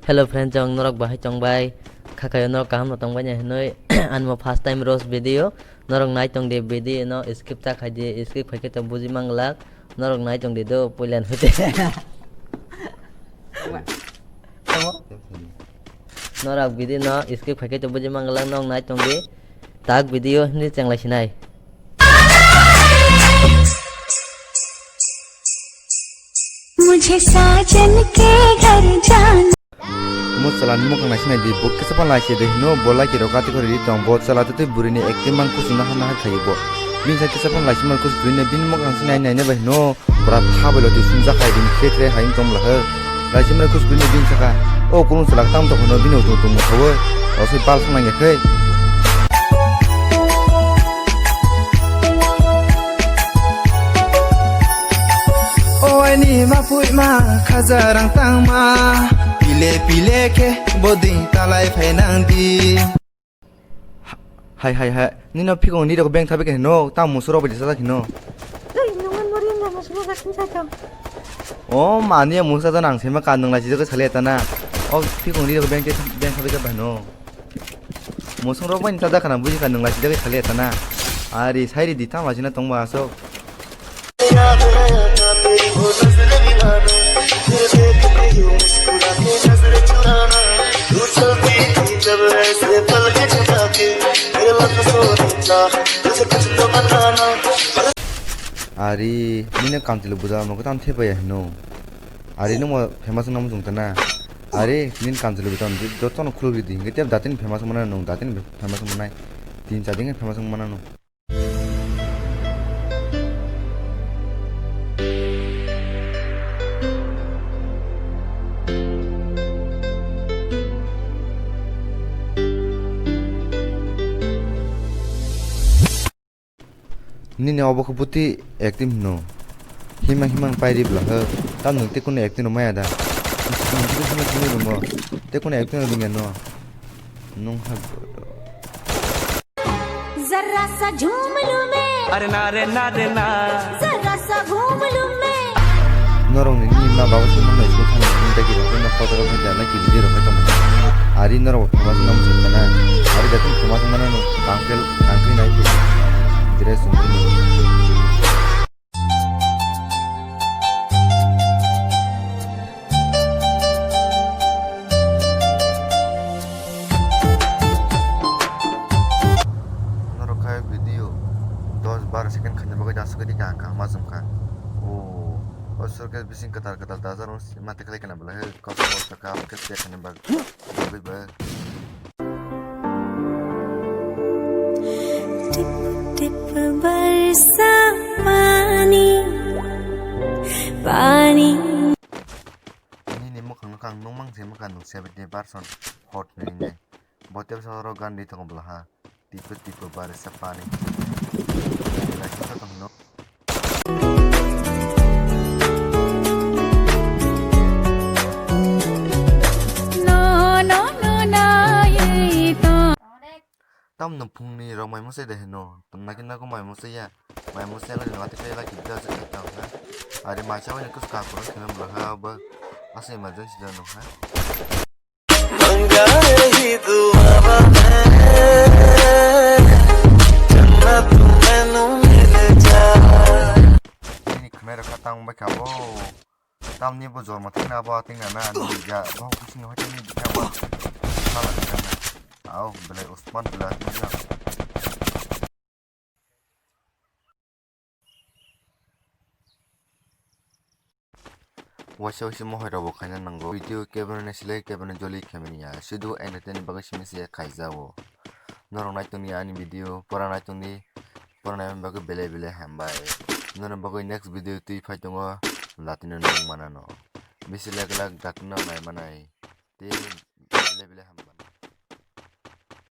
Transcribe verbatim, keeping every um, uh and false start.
Hello friends, chwng norok bahai tongbai? Khakhayo norok kaham no tongbai na hinwi. Ani mo first time roast video. Norok nai tong di video no, skip ta khai di, skip khai khe to buji manglak. Norok nai tong di do, puilan hoite. Norok video no skip khai khe to buji manglak, norok nai tong di. Tak video hindi chenglai sinai. मुझे साजन के घर जाना। Mo chalani mokang nai sinai di, bo kisa phan lai se de hino, bo lai kiro kati kori di tong, bo chala tei buri ni acting mang kusu na hana hai khayo bo. Bin sa kisa phan lai se mar kusu buri ni bin mokang sinai nai ne bai hino, bora tha bai lo twi sumjak hai bin kre kre hai tong la he. Lai se mar kusu buri ni bin saka, o kulung chala tam to hino bin o tung tung mo thawe, o se bal thang nang ya khe. O aini ma pui ma khajarang tangma, pile pile khe boding talai phainang di. Hai hai hai, nino phikong ni rok beng thabi khe no, ta musuro bai sajak hino. Ei, nungan mori na musuro gasin sajak. O mani musa ta nang sema ka nung lai sijak sale ta na. O phikong ni rok beng beng thabi khe bai no. Mosong rok bai ni sajak khana buji kha nung lai sijak sale ta na. Ari sai ri di tang lai sina tong ba asok. Ari, nini kamchwlwi bwsa no kwtam thepai ya hino. Ari, nwng mo famous wngna muchung tana. Ari, nini kamchwlwi bwsa no jotono khulugwi di. Hingke tei datini famous wngmano nwng, datini famous wngmanai. Tin char din famous wngmano nwng. Nini obo khe buti acting hino. Himang himang pairi bwla khe. Tam nwng tei kunu acting rw maya da? Nwng tei kunu acting rw maya no? Nwng ha. जरा सा झूम लूं मैं। अरे ना रे ना रे ना। जरा सा घूम लूं मैं। Norok ni nini ma baba se nokno school thangna hwnwi dagi rok no kotor rok no jalai kiri di rok khai tongmani. Ari norok bo famous wngna muchung kana. Ari jatun famous wngmano no tangkel tangkhe nai khe. Dress wngkhe no. Norok khai video dos bar second khaina bagwi da aswk di kaham kaham ma jumkha. O, o surkhe bising kwtal kwtal da jaro ma tikhlai kana belai khe kok kok taka khe khaina bagwi ba. Tip tip बरसा पानी, पानी। Nini mwkhang no kang nung mang se mwkhang nung seventy percent hot ni ne. Bo tebsa oro gan di tongo bwla ha. Tipo tipo bare sapani. Naisingsa tongno. No, no, no, no, ye to. Tamno phungni rok mai mwsai de hino. Naki nako mai mwsai ya. Mai mwsai lagi nati kai lagi da se ta ha. Ari mai chawi ni kus ka ko khina bla ha ba. Asa emergency da no ha. मंगा रही दुआवा मैं, जन्नत मैनू मिल जाए। Nini khwnai rok kha tang bai kha bo. Tamni bo jorma thangna bo tingna na, nini ja bo kuching no hoi tangni bikha bo. Sala thangna. Au, belai Usman belai. Waisa waisa mohai rok bo khaina nango. Video kebono naisile kebono joli khaimani ya. Sudu entertain bagwi simi se khaijago. Norok nai tongni ani video, pora nai tongni, pora nai bagwi belai belai hambai. Norok bagwi next video twi phai tongo, latino nung manano. Bisi lek lek dakno nai manai. Tei